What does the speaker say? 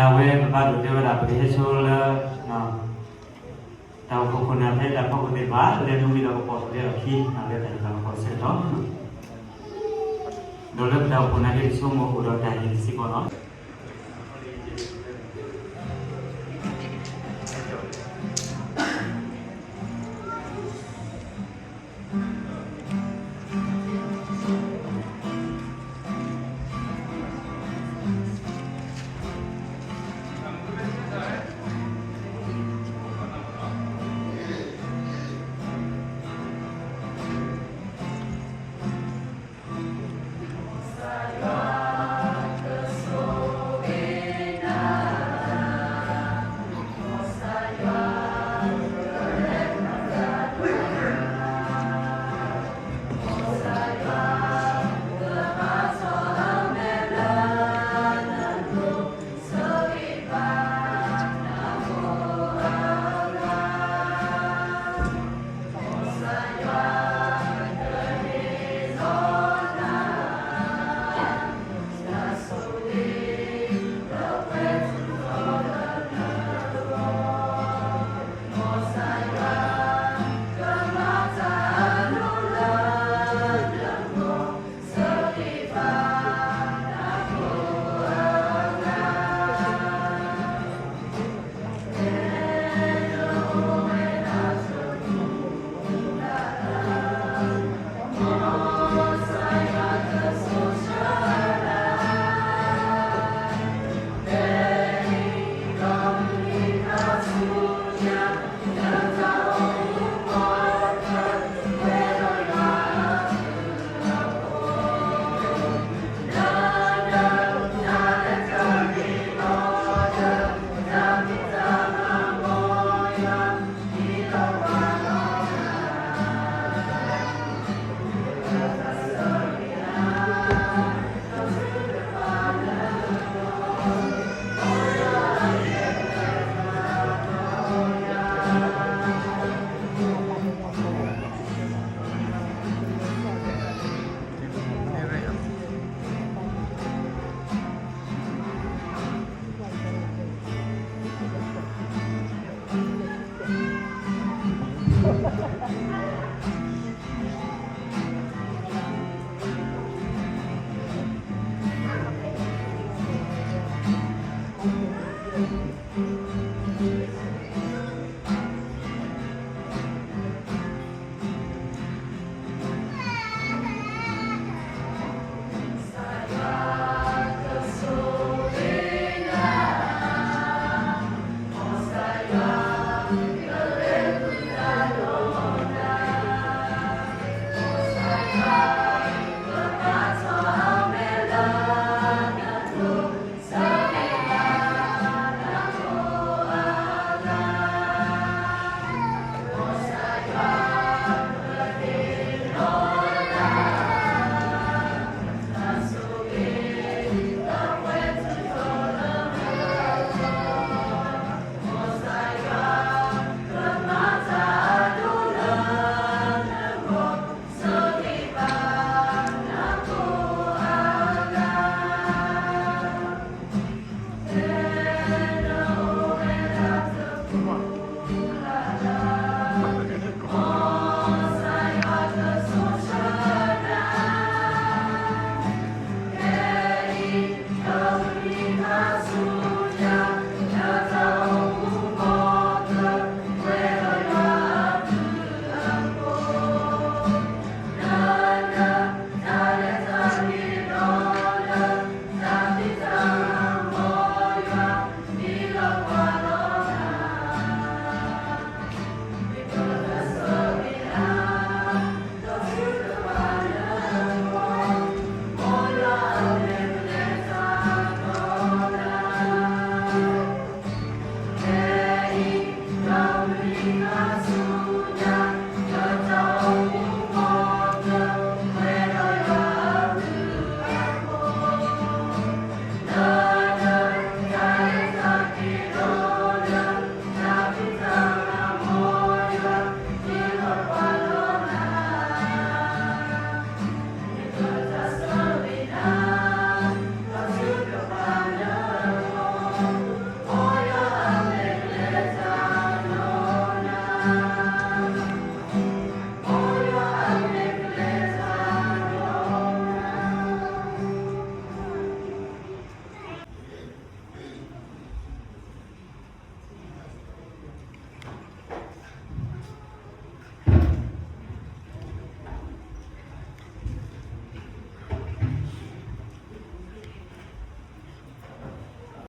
အဝဲပဘၣ်ဒိးတဲဝဲဒၣ် ပကဟဲဆိလၢ တၢ်အိၣ်ဖှိၣ်ခိၣ်နၢ်ဖဲတၢ်ဖီခိၣ်သ့ၣ်တဖၣ် လၢမ့ၢ်ဝံၤဒီးကပိာ်ထွဲအီၤခံ လၢတၢ်ဟ့ၣ်တၢ်ကပီၤဆၢကတီၢ် ဒီးလၢပတၢ်အိၣ်ဖှိၣ်နာ်က့ ပဆိကမိၣ်အိၣ်ဒီးတၢ်ဟ့ၣ်စ့ၢ်ကီးလီၤ.